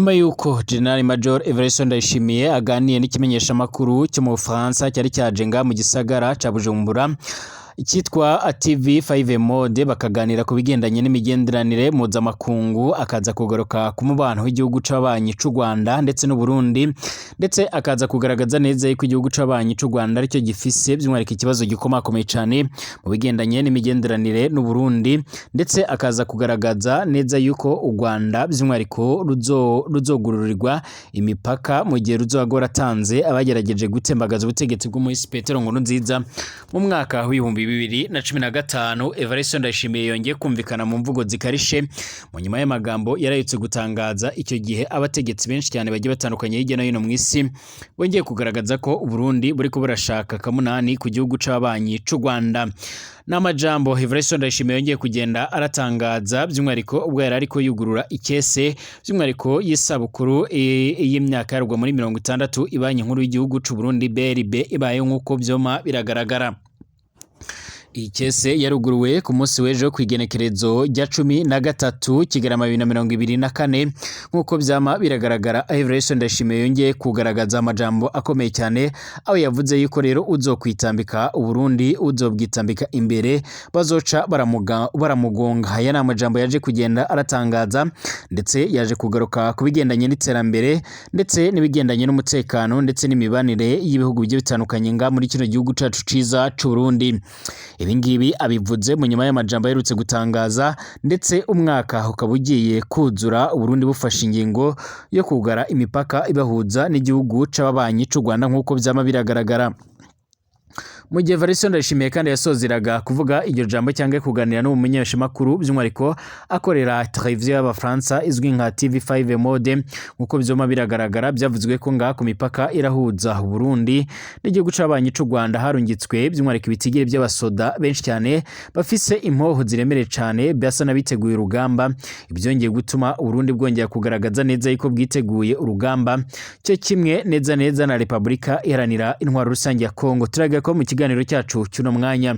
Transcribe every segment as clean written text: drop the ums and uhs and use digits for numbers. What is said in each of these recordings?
Inyuma y'uko General Major Evariste Ndayishimiye aganiye n'ikimenyeshamakuru cyo mu Bufaransa cyari cyaje nga mu gisagara ca Bujumbura icyitwa TV5 Mode, bakaganira ku bigendanye n'imigenderanire mpuzamakungu, akaza kugaruka ku mubano w'igihugu c'abanyi c'u Rwanda ndetse n'u Burundi, ndetse akaza kugaragaza neza yuko igihugu c'abanyi c'u Rwanda aricyo gifise by'umwihariko ikibazo gikomakomeye cane mu bigendanye n'imigenderanire n'u Burundi, ndetse akaza kugaragaza neza yuko u Rwanda by'umwihariko ruzogururirwa imipaka mu gihe ruzoba rwaratanze abagerageje gutembagaza ubutegetsi bw'umuhisi Petero Nkurunziza mu mwaka w'2015. Evariste Ndayishimiye yongeye kumvikana mu mvugo zikarishe mu nyuma y'amagambo yarayutse gutangaza icyo gihe. Abategetsi benshi cyane bagiye batandukanye hirya no hino mu isi bongeye kugaragaza ko Uburundi buriko burashaka kamunani ku gihugu c'abanyi c'u Rwanda. N'amajambo Evariste Ndayishimiye yongeye kugenda aratangaza, by'umwihariko ubwo yari ariko yugurura ikese by'umwihariko y'isabukuru y'imyaka yarugwa muri 60 ibanki nkuru y'igihugu c'u Burundi BRB ibaye, nk'uko vyoma biragaragara. Ikese yaruguruwe ku munsi w'ejo ku igenekerezo rya 13 Kigarama 2024, nk'uko vyama biragaragara. Evariste Ndayishimiye yongeye kugaragaza amajambo akomeye cyane, aho yavuze yuko rero uzokwitambika Uburundi uzobwitambika imbere bazoca baramugonga. Aya ni amajambo yaje kugenda aratangaza, ndetse yaje kugaruka ku bigendanye n'iterambere ndetse n'ibigendanye n'umutekano ndetse n'imibanire y'ibihugu bigiye bitandukanye nga muri kino gihugu cacu ciza c'u Burundi. Ibi ngibi abivuze mu nyuma y'amajambo aherutse gutangaza, ndetse umwaka ukaba ugiye kuzura Uburundi bufashe ingingo yo kugara imipaka ibahuza n'igihugu c'ababanyi c'u Rwanda, nk'uko vyama biragaragara. Mu gihe Evariste Ndayishimiye kandi yasozeraga kuvuga iryo jambo cyangwa kuganira n'umumenyeshamakuru, by'umwihariko akorera televiziyo y'Abafaransa izwi nka TV5 Mode, nk'uko vyoma biragaragara, byavuzwe ko ngaha ku mipaka irahuza Burundi n'igihugu c'abanyi c'u Rwanda harungitswe by'umwihariko ibitigiri by'abasoda benshi cyane bafise impoho ziremereye cane, basa n'abiteguye urugamba. Ibyongeye gutuma Uburundi bwongera kugaragaza neza yuko bwiteguye urugamba, cyo kimwe neza neza na Repubulika Iharanira Intwaro Rusange ya Kongo. Turaga ko mu kiganiro cyacu cy'uno mwanya,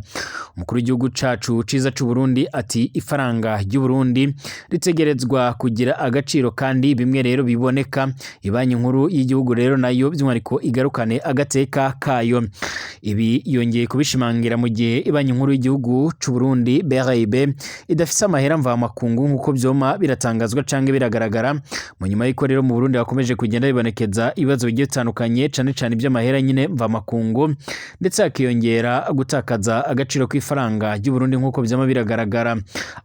umukuru w'igihugu cacu ciza c'u Burundi ati ifaranga ry'u Burundi ritegerezwa kugira agaciro kandi bimwe rero biboneka, ibanki nkuru y'igihugu rero nayo by'umwihariko igarukane agateka kayo. Ibi yongeye kubishimangira mu gihe ibanki nkuru y'igihugu c'u Burundi BRB idafise amahera mvamakungu, nk'uko vyoma biratangazwa canke biragaragara, mu nyuma y'uko rero mu Burundi hakomeje kugenda bibonekeza ibibazo bigiye bitandukanye, cane cane iby'amahera nyine mvamakungu, ndetse hakiyongera gutakaza agaciro k'ifaranga ry'u Burundi, nk'uko vyama biragaragara.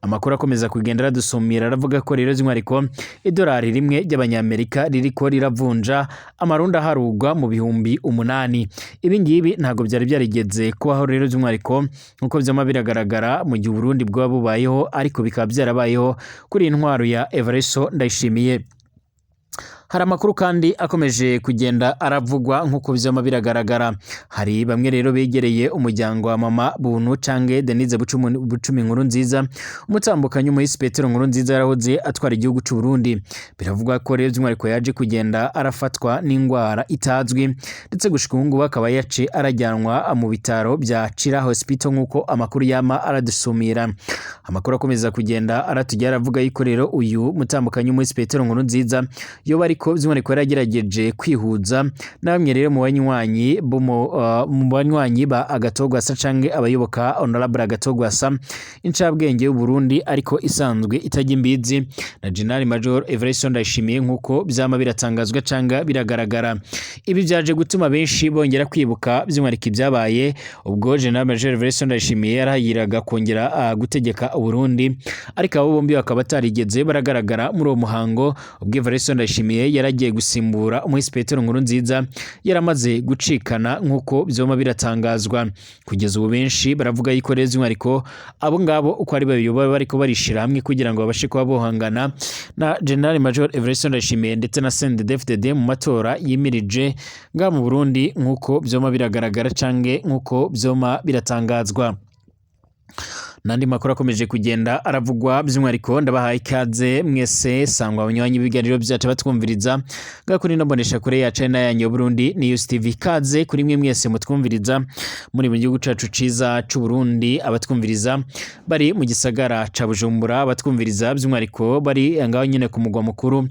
Amakuru akomeza kugenda aradusumira aravuga ko rero by'umwihariko idolari rimwe ry'Abanyamerika ririko riravunja amarundi aharugwa mu 8000. Ibi ngibi ntabwo byari byarigeze kubaho rero by'umwihariko, nk'uko vyama biragaragara, mu gihe Uburundi bwaba bubayeho, ariko bikaba byarabayeho kuri iyi ntwaro ya Evariste Ndayishimiye. Hari amakuru kandi akomeje kugenda aravugwa, nk'uko vyama biragaragara. Hari bamwe rero begereye umuryango wa mama Buntu canke Denise Bucumi Nkuru Nziza, umutambukanyi umuhisi Petero Nkuru Nziza yarahoze atwara igihugu c'u Burundi. Biravugwa ko rero by'umwihariko yaje kugenda arafatwa n'ingwara itazwi, ndetse gushika ubu ngubu akaba yace arajyanwa mu bitaro bya Chira Hospital, nk'uko amakuru yama aradusumira. Amakuru akomeza kugenda aratujya aravuga yuko rero uyu mutambukanyi umuhisi Petero Nkuru Nziza yoba ariko by'umwihariko yaragerageje kwihuza na bamwe rero mu banywanyi ba Agatogwasa canke abayoboka Honorable Agatogwasa, incabwenge y'u Burundi ariko isanzwe itajya imbizi na General Major Evariste Ndayishimiye, nk'uko vyama biratangazwa canke biragaragara. Ibi vyaje gutuma benshi bongera kwibuka by'umwihariko ibyabaye ubwo General Major Evariste Ndayishimiye yarahiraga kongera gutegeka Uburundi, ariko abo bombi bakaba batarigeze baragaragara muri uwo muhango ubwo Evariste Ndayishimiye yaragiye gusimbura umuhisi Petero Nkurunziza yaramaze gucikana, nk'uko vyoma biratangazwa. Kugeza ubu benshi baravuga yuko rero by'umwihariko abo ngabo uko ari babiri baba bariko barishira hamwe kugira ngo babashe kuba bohangana na General Major Evariste Ndayishimiye ndetse na CNDD-FDD mu matora yimirije ngaha mu Burundi, nk'uko vyoma biragaragara canke nk'uko vyoma biratangazwa. N'andi makuru akomeje kugenda aravugwa, by'umwihariko ndabahaye ikaze mwese sangwa abanywanyi b'ibiganiro byacu batwumviriza ngaho kuri ino mbonesha kure yacu ari nayanyu Burundi News TV. Ikaze kuri mwe mwese mutwumviriza muri mu gihugu cacu ciza c'u Burundi, abatwumviriza bari mu gisagara ca Bujumbura, abatwumviriza by'umwihariko bari ngaho nyene ku mugwa mukuru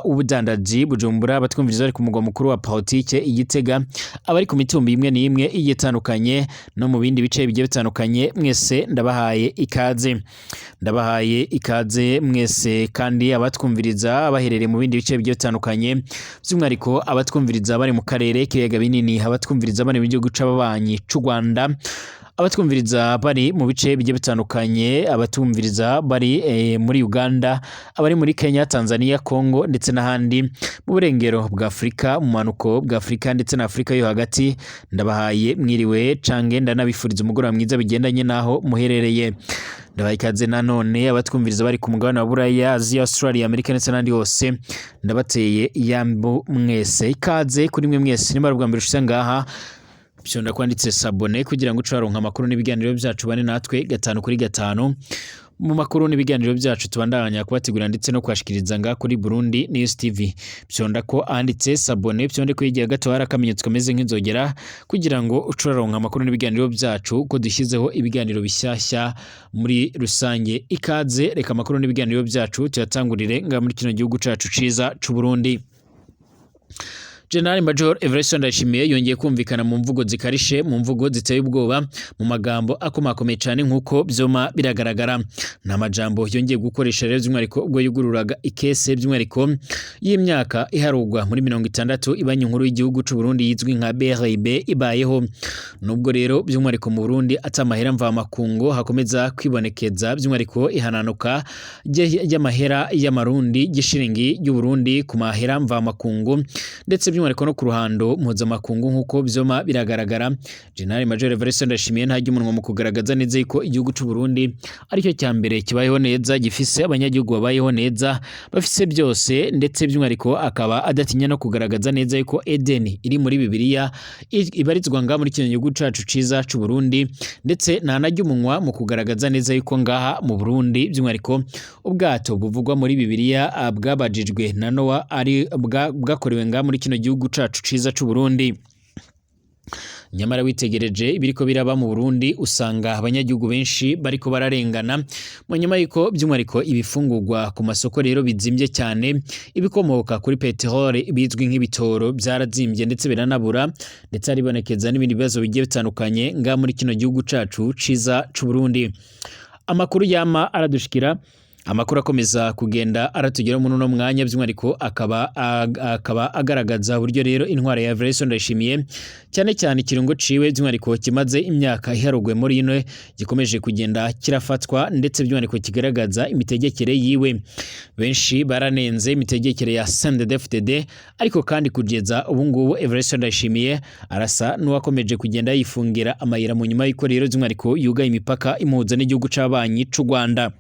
w'ubudandaji Bujumbura, abatwumviriza bari ku mugwa mukuru wa politike i Gitega, abari ku mitumba imwe n'imwe igiye itandukanye no mu bindi bice bigiye bitandukanye, mwese ndabahaye ikaze. Ndabahaye ikaze mwese kandi abatwumviriza baherereye mu bindi bice bigiye bitandukanye, by'umwihariko abatwumviriza bari mu karere k'ibiyaga binini, abatwumviriza bari mu gihugu c'ababanyi c'u Rwanda, abatwumviriza bari mu bice bigiye bitandukanye, abatumviriza bari muri Uganda, abari muri Kenya, Tanzania, Congo ndetse n'ahandi mu burengero bwa Afurika, mu manuko bwa Afurika ndetse na Afurika yo hagati, ndabahaye mwiriwe cange ndanabifuriza umugoroba mwiza bigendanye n'aho muherereye. Ndabahaye ikaze nanone abatwumviriza bari ku mugabane wa Buraya, Aziya, Australia, Amerika ndetse n'ahandi hose, ndabateye yambu mwese. Ikaze kuri mwe mwese, nimba ari ubwa mbere ushitse ngaha, fyonda kwanditse s'abonner kugira ngo uce waronka amakuru n'ibiganiro byacu, bane natwe gatanu kuri gatanu mu makuru n'ibiganiro byacu tubandanya kubategura ndetse no kubashikiriza ngaha kuri Burundi News TV. Fyonda ko anditse s'abonner, fyonde ko hirya gato hari akamenyetso kameze nk'inzogera kugira ngo uce uraronka amakuru n'ibiganiro byacu uko dushyizeho ibiganiro bishyashya muri rusange. Ikaze, reka amakuru n'ibiganiro byacu tuyatangurire ngaha muri kino gihugu cacu ciza c'u Burundi. General Major Evariste Ndayishimiye yongeye kumvikana mu mvugo zikarishe, mu mvugo ziteye ubwoba, mu magambo akomakomeye cyane nk'uko vyoma biragaragara. Ni amajambo yongeye gukoresha rero by'umwihariko ubwo yugururaga ikese by'umwihariko y'imyaka iharugwa muri 60 ibanki nkuru y'igihugu c'u Burundi yizwi nka BRB ibayeho. Nubwo rero by'umwihariko mu Burundi atamahera mvamakungu, hakomeza kwibonekeza by'umwihariko ihananuka ry'amahera y'amarundi, ry'ishiringi y'u Burundi ku mahera mvamakungu ndetse by'umwihariko no ku ruhando mpuzamakungu nk'uko vyoma biragaragara, General Major Evariste Ndayishimiye ntarya umunwa mu kugaragaza neza yuko igihugu c'u Burundi aricyo cya mbere kibayeho neza, gifise abanyagihugu babayeho neza, bafise byose, ndetse by'umwihariko akaba adatinya no kugaragaza neza yuko Eden iri muri Bibiliya ibarizwa ngaha muri kino gihugu cacu ciza c'u Burundi, ndetse ntanarya umunwa mu kugaragaza neza yuko ngaha mu Burundi by'umwihariko ubwato buvugwa muri Bibiliya bwabajijwe na Nowa ari bwakorewe ngaha muri kino gihugu cacu ciza c'u Burundi. Nyamara witegereje ibiriko biraba mu Burundi, usanga abanyagihugu benshi bariko bararengana mu nyuma yuko by'umwihariko ibifungurwa ku masoko rero bizimvye cyane, ibikomoka kuri peterole bizwi nk'ibitoro byarazimbye ndetse biranabura, ndetse haribonekeza n'ibindi bibazo bigiye bitandukanye ngaha muri kino gihugu cacu ciza c'u Burundi. Amakuru yama aradushikira, amakuru akomeza kugenda aratugeraho muri uno mwanya, by'umwihariko akaba agaragaza uburyo rero intwaro ya Evariste Ndayishimiye, cyane cyane ikirungo ciwe by'umwihariko kimaze imyaka iharugwe muri ino, gikomeje kugenda kirafatwa ndetse by'umwihariko kigaragaza imitegekere yiwe. Benshi baranenze imitegekere ya CNDD-FDD, ariko kandi kugeza ubu ngubu Evariste Ndayishimiye arasa n'uwakomeje kugenda yifungira amayira mu nyuma y'uko rero by'umwihariko yugaye imipaka imuhuza n'igihugu c'abanyi c'u Rwanda.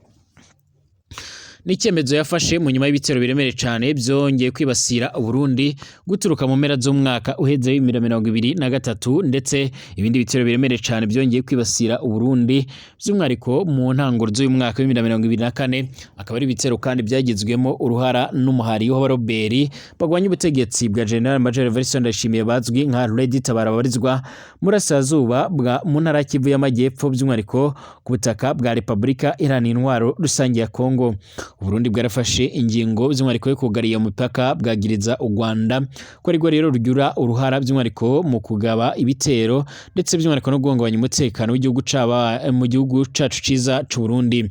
Ni icyemezo yafashe mu nyuma y'ibitero biremereye cyane byongeye kwibasira Burundi guturuka mu mpera z'umwaka uheze w'2023, ndetse ibindi bitero biremereye cyane byongeye kwibasira Burundi by'umwihariko mu ntango z'uyu mwaka w'2024, akaba ari ibitero kandi byagizwemo uruhara n'umuhari w'abaroberi bagwanya ubutegetsi bwa General Major Evariste Ndayishimiye bazwi nka Red Tabara, babarizwa murasirazuba bwa mu ntara ya Kivu y'Amajyepfo, by'umwihariko ku butaka bwa Repubulika Iharanira Intwaro Rusange ya Kongo. Burundi bwarafashe ingingo by'umwihariko yo kugara iyo mipaka, bwagiriza u Rwanda ko arirwo rero rugira uruhara by'umwihariko mu kugaba ibitero ndetse by'umwihariko no guhungabanya umutekano w'igihugu caba mu gihugu cacu ciza c'u Burundi.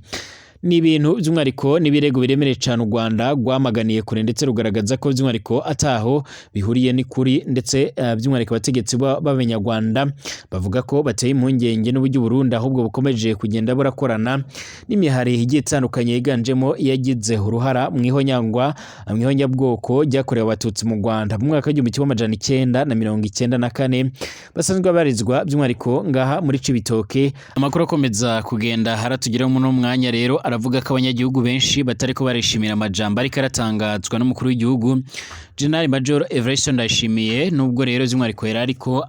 Ni ibintu by'umwihariko n'ibirego biremereye cyane u Rwanda rwamaganiye kure, ndetse rugaragaza ko by'umwihariko ataho bihuriye n'ikuri, ndetse by'umwihariko abategetsi b'abanyarwanda bavuga ko bateye impungenge n'uburyo Burundi ahubwo bukomeje kugenda burakorana n'imihari igiye itandukanye yiganjemo iyagize uruhara mu ihonyangwa, mu ihonyabwoko ryakorewe Abatutsi mu Rwanda mu mwaka w'1994, basanzwe babarizwa by'umwihariko ngaha muri Cibitoke. Amakuru akomeza kugenda haratugeraho muri uno mwanya rero aravuga ko abanyagihugu benshi batariko barishimira amajambo ariko aratangazwa n'umukuru w'igihugu General Major Evariste Ndayishimiye, nubwo rero by'umwihariko yari ariko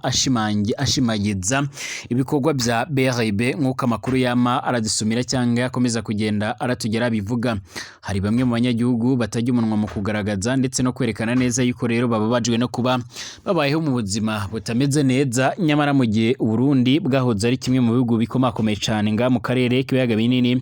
ashimagiza ibikorwa bya BRB, nk'uko amakuru yama aradusumira cyangwa akomeza kugenda aratugera bivuga. Hari bamwe mu banyagihugu batajya umunwa mu kugaragaza ndetse no kwerekana neza yuko rero bababajwe no kuba babayeho mu buzima butameze neza, nyamara mu gihe Uburundi bwahoze ari kimwe mu bihugu bikomakomeye cane nga mu karere k'ibiyaga binini.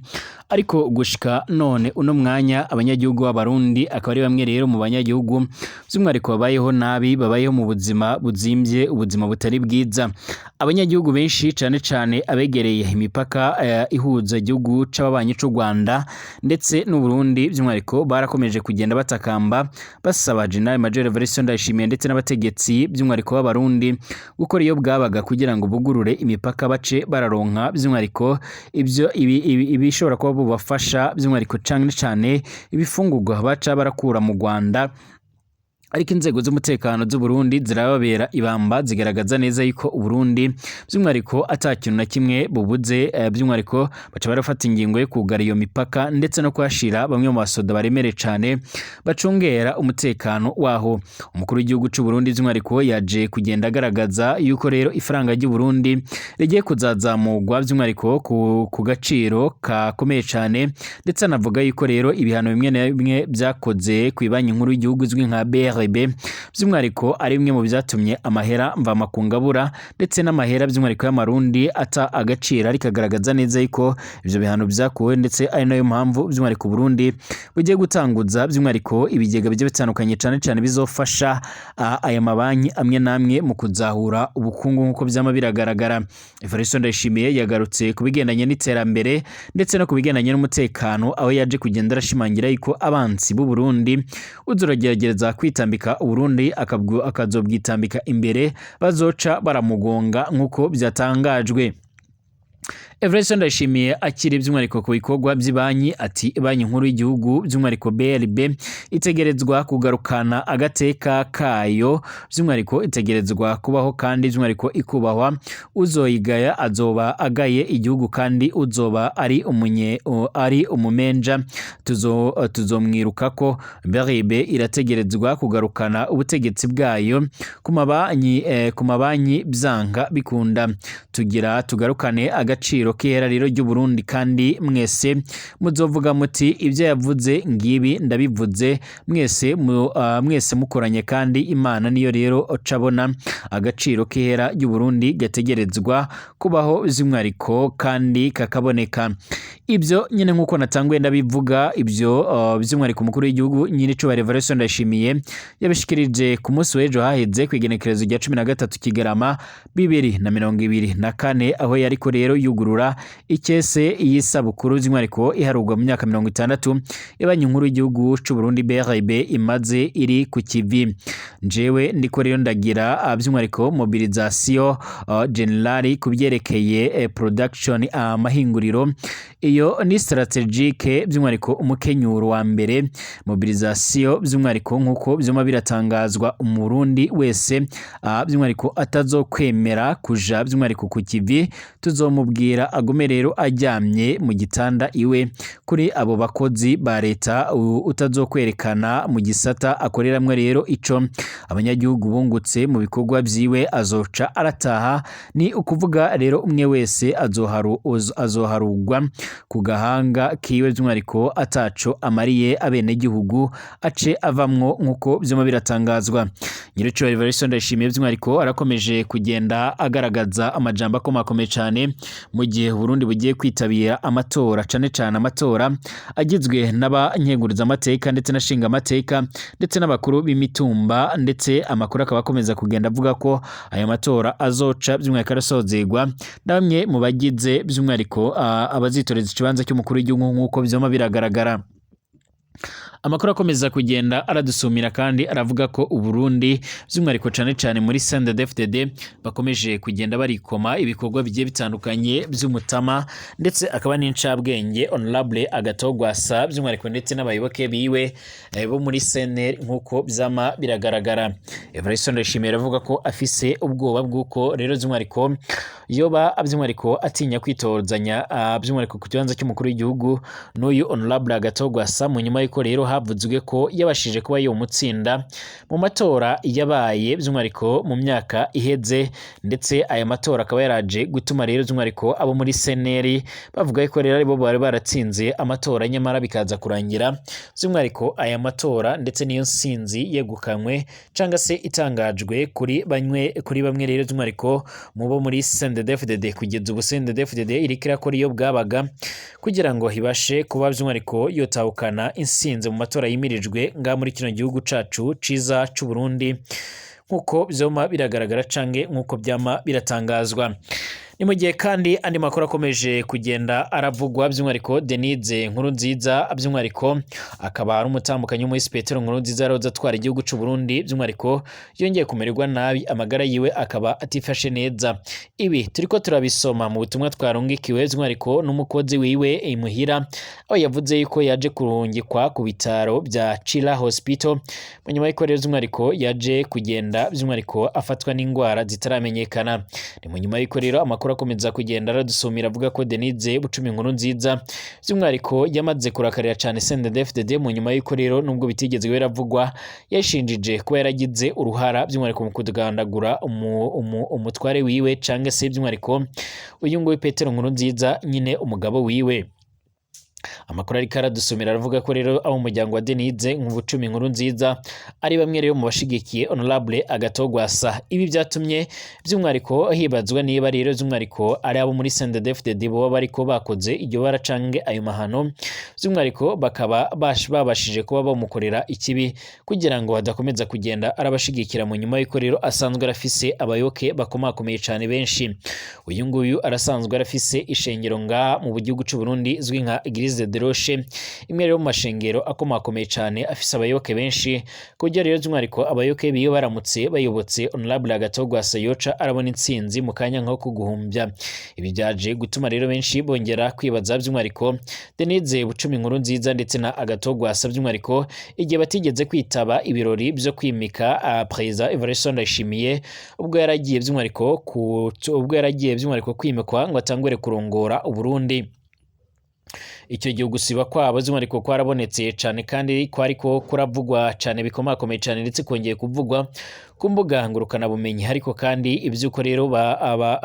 Ariko gushika none uno mwanya, abanyagihugu b'Abarundi akaba ari bamwe rero mu banyagihugu by'umwihariko babayeho nabi, babayeho mu buzima buzimvye, ubuzima butari bwiza. Abanyagihugu benshi, cane cane abegereye imipaka ihuza igihugu c'ababanyi c'u Rwanda ndetse n'Uburundi, by'umwihariko barakomeje kugenda batakamba basaba General Major Evariste Ndayishimiye ndetse n'abategetsi by'umwihariko b'Abarundi gukora iyo bwabaga kugira ngo bugurure imipaka, bace bararonka by'umwihariko ibyo ibishobora kuba bubafasha, by'umwihariko cane cane ibifungurwa baca barakura mu Rwanda. Ariko inzego z'umutekano z'u Burundi zirababera ibamba, zigaragaza neza yuko Uburundi by'umwihariko ata kintu na kimwe bubuze. By'umwihariko baca barafata ingingo yo kugara iyo mipaka ndetse no kuhashira bamwe mu basoda baremereye cane bacungera umutekano waho. Umukuru w'igihugu c'u Burundi by'umwihariko yaje kugenda agaragaza yuko rero ifaranga ry'u Burundi rigiye kuzazamurwa by'umwihariko ku gaciro kakomeye cane, ndetse anavuga yuko rero ibihano bimwe na bimwe byakoze ku Banki Nkuru y'igihugu izwi nka BRB by'umwihariko ari bimwe mu byatumye amahera mvamakungu abura ndetse n'amahera by'umwihariko y'Amarundi ata agaciro, ariko agaragaza neza yuko ivyo bihano byakuwe, ndetse ari nayo mpamvu by'umwihariko Burundi bugiye gutanguza by'umwihariko ibigega bigiye bitandukanye, cane cane bizofasha aya mabanki amwe n'amwe mu kuzahura ubukungu, nk'uko vyama biragaragara. Evariste Ndayishimiye yagarutse ku bigendanye n'iterambere ndetse no ku bigendanye n'umutekano, aho yaje kugenda arashimangira yuko abansi b'u Burundi uzuragerageza kwitambika Uburundi akazobwitambika imbere bazoca baramugonga, nk'uko byatangajwe. Evariste Ndayishimiye akiri by'umwihariko ku bikorwa by'ibanki, ati Banki Nkuru y'igihugu by'umwihariko BRB itegerezwa kugarukana agateka kayo, by'umwihariko itegerezwa kubaho kandi by'umwihariko ikubahwa. Uzoyigaya azoba agaye igihugu, kandi uzoba ari umunye ari umumenja tuzomwirukako. BRB irategerezwa kugarukana ubutegetsi bwayo ku mabanki byanga bikunda. Tugira tugarukane agaciro k'ihera rero ry'u Burundi, kandi mwese muzovuga muti ibyo yavuze ngibi ndabivuze. Mwese mukoranye kandi Imana niyo rero cabona agaciro k'ihera ry'u Burundi gategerezwa kubaho by'umwihariko kandi kakaboneka. Ibyo nyine nk'uko natanguye ndabivuga, ibyo by'umwihariko umukuru w'igihugu nyir'icubahiro Evariste Ndayishimiye yabishikirije ku munsi w'ejo haheze, ku igenekerezo rya 13 Kigarama 2024, aho yariko rero yugurura ikese y'isabukuru by'umwihariko iharurwa mu myaka 60 Ibanki Nkuru y'igihugu c'u Burundi BRB imaze iri ku kivi. Njewe ndiko rero ndagira by'umwihariko mobilisation générale ku byerekeye production, amahinguriro. Iyo ni stratégique, by'umwihariko umukenyuro wa mbere, mobilisation by'umwihariko nk'uko vyuma biratangazwa, Umurundi wese by'umwihariko atazokwemera kuja by'umwihariko ku kivi tuzomubwira agume rero aryamye mu gitanda iwe. Kuri abo bakozi ba leta, utazokwerekana mu gisata akoreramwo rero ico abanyagihugu bungutse mu bikorwa vyiwe azoca arataha. Ni ukuvuga rero umwe wese azoharugwa ku gahanga kiwe, by'umwihariko ataco amariye abenegihugu ace avamwo, nk'uko vyuma biratangazwa. Nyiricubahiro Evariste Ndayishimiye by'umwihariko arakomeje kugenda agaragaza amajambo akomakomeye cane mu gihe Burundi bugiye kwitabira amatora, cane cane amatora agizwe n'abankengurizamateka ndetse n'ashingamateka ndetse n'abakuru b'imitumba. Ndetse amakuru akaba akomeza kugenda avuga ko aya matora azoca by'umwihariko arasozegwa na bamwe mu bagize by'umwihariko abazitoreza ikibanza cy'umukuru w'igihugu, nk'uko vyama biragaragara. Amakuru akomeza kugenda aradusumira kandi aravuga ko Uburundi, by'umwihariko cane cane muri CNDD-FDD, bakomeje kugenda barikoma ibikorwa bigiye bitandukanye by'umutama, ndetse akaba n'incabwenge Honorable Agathon Rwasa, by'umwihariko ndetse n'abayoboke biwe bo muri CNL, nk'uko vyama biragaragara. Evariste Ndayishimiye aravuga ko afise ubwoba bw'uko rero by'umwihariko yoba by'umwihariko atinya kwitozanya by'umwihariko ku kibanza cy'umukuru w'igihugu n'uyu Honorable Agathon Rwasa, mu nyuma y'uko rero havuzwe ko yabashije kuba yomutsinda mu matora yabaye by'umwihariko mu myaka iheze, ndetse aya matora akaba yaraje gutuma rero by'umwihariko abo muri CNL bavuga ko rero aribo bari baratsinze amatora, nyamara bikaza kurangira by'umwihariko aya matora ndetse n'iyo nsinzi yegukanywe cyangwa se itangajwe kuri bamwe rero by'umwihariko mu bo muri CNDD-FDD. Kugeza ubu CNDD-FDD iriko irakora iyo bwabaga kugira ngo ibashe kuba by'umwihariko yotahukana insinzi mu matora yimirijwe ngaha muri kino gihugu cacu ciza c'u Burundi, nk'uko vyoma biragaragara canke nk'uko vyama biratangazwa. Ni mu gihe kandi andi makuru akomeje kugenda aravugwa, by'umwihariko Denise Nkurunziza, by'umwihariko akaba ari umutambukanyi w'umuhisi Petero Nkurunziza yaroze atwara igihugu c'u Burundi, by'umwihariko yongeye kumererwa nabi, amagara yiwe akaba atifashe neza. Ibi turiko turabisoma mu butumwa twarungikiwe by'umwihariko n'umukozi wiwe imuhira, aho yavuze yuko yaje kurungikwa ku bitaro bya Chila Hospital mu nyuma y'uko rero by'umwihariko yaje kugenda by'umwihariko afatwa n'indwara zitaramenyekana. Ni mu nyuma y'uko rero amakuru akomeza kugenda aradusumira avuga ko Denise Bucumi Nkurunziza by'umwihariko yamaze kurakarira cyane CNDD-FDD, mu nyuma y'uko rero, nubwo bitigeze biravugwa, yashinjije kuba yaragize uruhara by'umwihariko mu kugandagura umutware wiwe, canke se by'umwihariko uyu nguyu Petero Nkurunziza nyine, umugabo wiwe. Amakuru ariko aradusumira aravuga ko rero abo mu muryango wa Denise Bucumi Nkurunziza ari bamwe rero mu bashigikiye Honorable Agathon Rwasa. Ibi byatumye by'umwihariko hibazwa niba rero by'umwihariko ari abo muri CNDD-FDD boba bariko bakoze iryo bara canke ayo mahano, by'umwihariko bakaba babashije kuba bamukorera ikibi kugira ngo adakomeza kugenda arabashigikira, mu nyuma y'uko rero asanzwe arafise abayoboke bakomakomeye cane benshi. Uyu nguyu arasanzwe arafise ishengero ngaha mu gihugu c'u Burundi izwi nka Eglise de Roche, imwe rero mu mashengero akomakomeye cane afise abayoboke benshi, ku buryo rero by'umwihariko abayoboke biyo baramutse bayobotse Honorable Agathon Rwasa yoca arabona intsinzi mu kanya nko kuguhumbya. Ibi byaje gutuma rero benshi bongera kwibaza by'umwihariko Denise Bucumi Nkurunziza ndetse na Agathon Rwasa, by'umwihariko igihe batigeze kwitaba ibirori byo kwimika Perezida Evariste Ndayishimiye, ubwo yaragiye by'umwihariko kwimikwa ngo atangure kurongora Uburundi. Icyo gihe ugusiba kwabo by'umwihariko kwarabonetse cyane, kandi kwariko kuravugwa cyane bikomakomeye cyane, ndetse kongeye kuvugwa ku mbuga ngurukanabumenyi. Ariko kandi iby'uko rero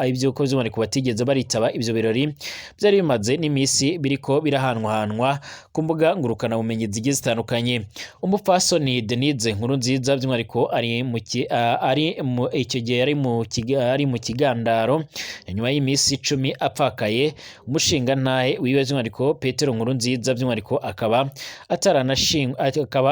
iby'uko by'umwihariko batigeze baritaba ibyo birori byari bimaze n'iminsi biriko birahanwahanwa ku mbuga ngurukanabumenyi zigiye zitandukanye. Umupfasoni Denise Nkurunziza by'umwihariko ari mu icyo gihe ari mu kigandaro nyuma y'iminsi 10 apfakaye. Umushingantahe wiwe by'umwihariko Petero Nkurunziza by'umwihariko akaba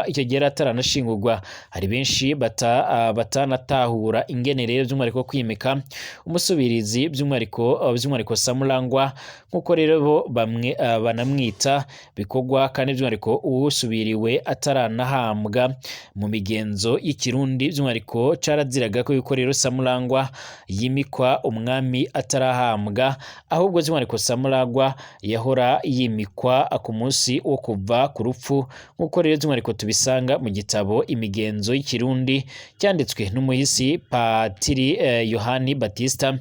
icyo gihe yari ataranashingurwa. Hari benshi batanatahura ingene rero by'umwihariko kwimika umusubirizi by'umwihariko Samurangwa, nk'uko rero bo bamwe banamwita, bikorwa kandi by'umwihariko uwusubiriwe ataranahambwa. Mu migenzo y'Ikirundi by'umwihariko caraziraga ko yuko rero Samurangwa yimikwa umwami atarahambwa, ahubwo by'umwihariko Samurangwa yahora yimikwa ku munsi wo kuva ku rupfu, nk'uko rero by'umwihariko tubisanga mu gitabo Imigenzo y'Ikirundi cyanditswe n'umuhisi Patiri Yohani Batista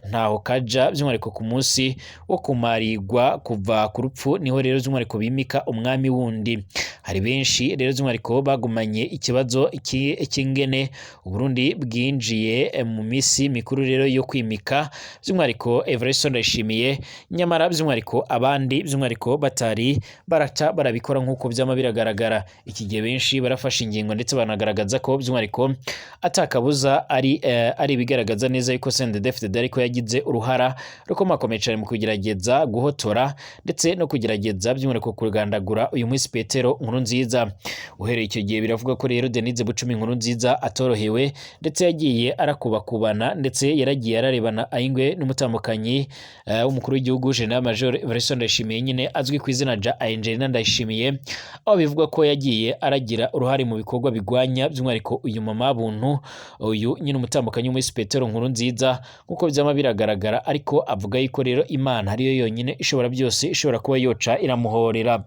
Ntaho Kaja. By'umwihariko ku munsi wo kumarigwa kuva ku rupfu niho rero by'umwihariko bimika umwami wundi. Hari benshi rero by'umwihariko bagumanye ikibazo cy'ingene Uburundi bwinjiye mu misi mikuru rero yo kwimika by'umwihariko Evariste Ndayishimiye, nyamara by'umwihariko abandi by'umwihariko batari baraca barabikora, nk'uko byama biragaragara. Iki gihe benshi barafashe ingingo ndetse banagaragaza ko by'umwihariko atakabuza ari ibigaragaza neza yuko CNDD-FDD ariko yagize uruhara rukomakomeye cyane mu kugerageza guhotora ndetse no kugerageza by'umwihariko kugandagura uyu munsi Petero Nkurunziza. Nkurunziza. Uhereye icyo gihe biravuga ko rero Denise Bucumi Nkurunziza atorohewe, ndetse yagiye arakubakubana, ndetse yaragiye ararebana ayingwe n'umutambukanyi w'umukuru w'igihugu General Major Evariste Ndayishimiye, nyine azwi ku izina rya Angelina Ndayishimiye, aho bivugwa ko yagiye aragira uruhare mu bikorwa bigwanya by'umwihariko uyu mama buntu, uyu nyine umutambukanyi w'umuhisi Petero Nkurunziza, nk'uko byama biragaragara. Ariko avuga yuko rero Imana ariyo yonyine ishobora byose, ishobora kuba yoca iramuhorera.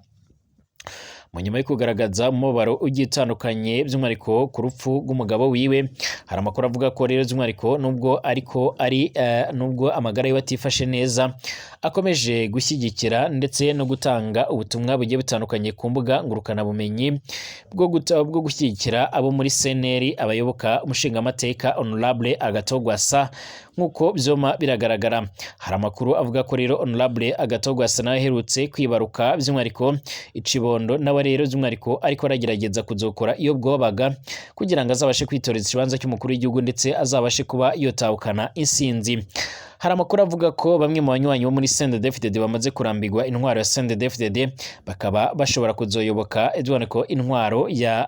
Mu nyuma yo kugaragaza umubabaro ugiye utandukanye by'umwihariko ku rupfu rw'umugabo wiwe, hari amakuru avuga ko rero by'umwihariko nubwo ariko ari nubwo amagara yiwe atifashe neza, akomeje gushyigikira ndetse no gutanga ubutumwa bugiye butandukanye ku mbuga ngurukanabumenyi bwo gushyigikira abo muri CNL, abayoboka umushingamateka Honorable Agathon Rwasa, nk'uko byoma biragaragara. Hari amakuru avuga ko rero Honorable Agathon Rwasa nawe aherutse kwibaruka by'umwihariko icibondo, nawe rero by'umwihariko ariko aragerageza kuzokora iyo bwobaga kugira ngo azabashe kwitoreza ikibanza cy'umukuru w'igihugu, ndetse azabashe kuba yotahukana insinzi. Hari amakuru avuga ko bamwe mu banywanyi bo muri CNDD-FDD bamaze kurambirwa intwaro ya CNDD-FDD, bakaba bashobora kuzoyoboka by'umwihariko intwaro ya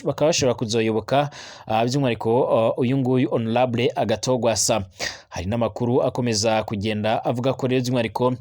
bakaba bashobora kuzoyoboka by'umwihariko uyu nguyu Honorable Agathon Rwasa. Hari n'amakuru akomeza kugenda avuga ko rero by'umwihariko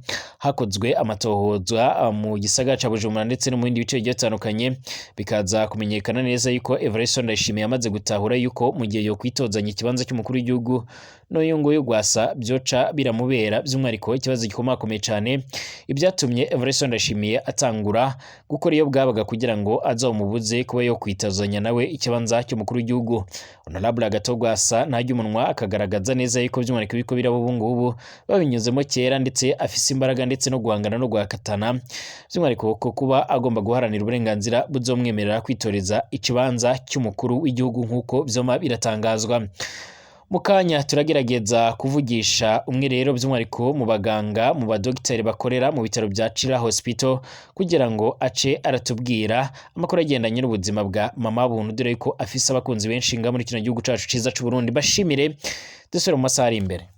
hakozwe amatohozwa mu gisagara ca Bujumbura ndetse no mu bindi bice bigiye bitandukanye, bikaza kumenyekana neza yuko Evariste Ndayishimiye yamaze gutahura yuko mu gihe yo kwitozanya ikibanza cy'umukuru w'igihugu n'uyu nguyu Rwasa, byoca biramubera by'umwihariko ikibazo gikomakomeye cyane, ibyatumye Evariste Ndayishimiye atangura gukora iyo bwabaga kugira ngo azamubuze kuba yo kwitozanya nawe ikibanza cy'umukuru w'igihugu. Honorable Agathon Rwasa ntajya umunwa, akagaragaza neza yuko by'umwihariko ibiko biraba ubu ngubu babinyuzemo kera, ndetse afise imbaraga ndetse no guhangana no guhakatana by'umwihariko ko kuba agomba guharanira uburenganzira buzomwemerera kwitoreza ikibanza cy'umukuru w'igihugu, nk'uko byoma biratangazwa. Mu kanya turagerageza kuvugisha umwe rero by'umwihariko mu baganga, mu badogiteri bakorera mu bitaro bya Chira Hospital, kugira ngo ace aratubwira amakuru agendanye n'ubuzima bwa mama buntu, dore ko afise abakunzi benshi nga muri kino gihugu cacu ciza c'u Burundi. Bashimire, dusubire mu masaha ari imbere.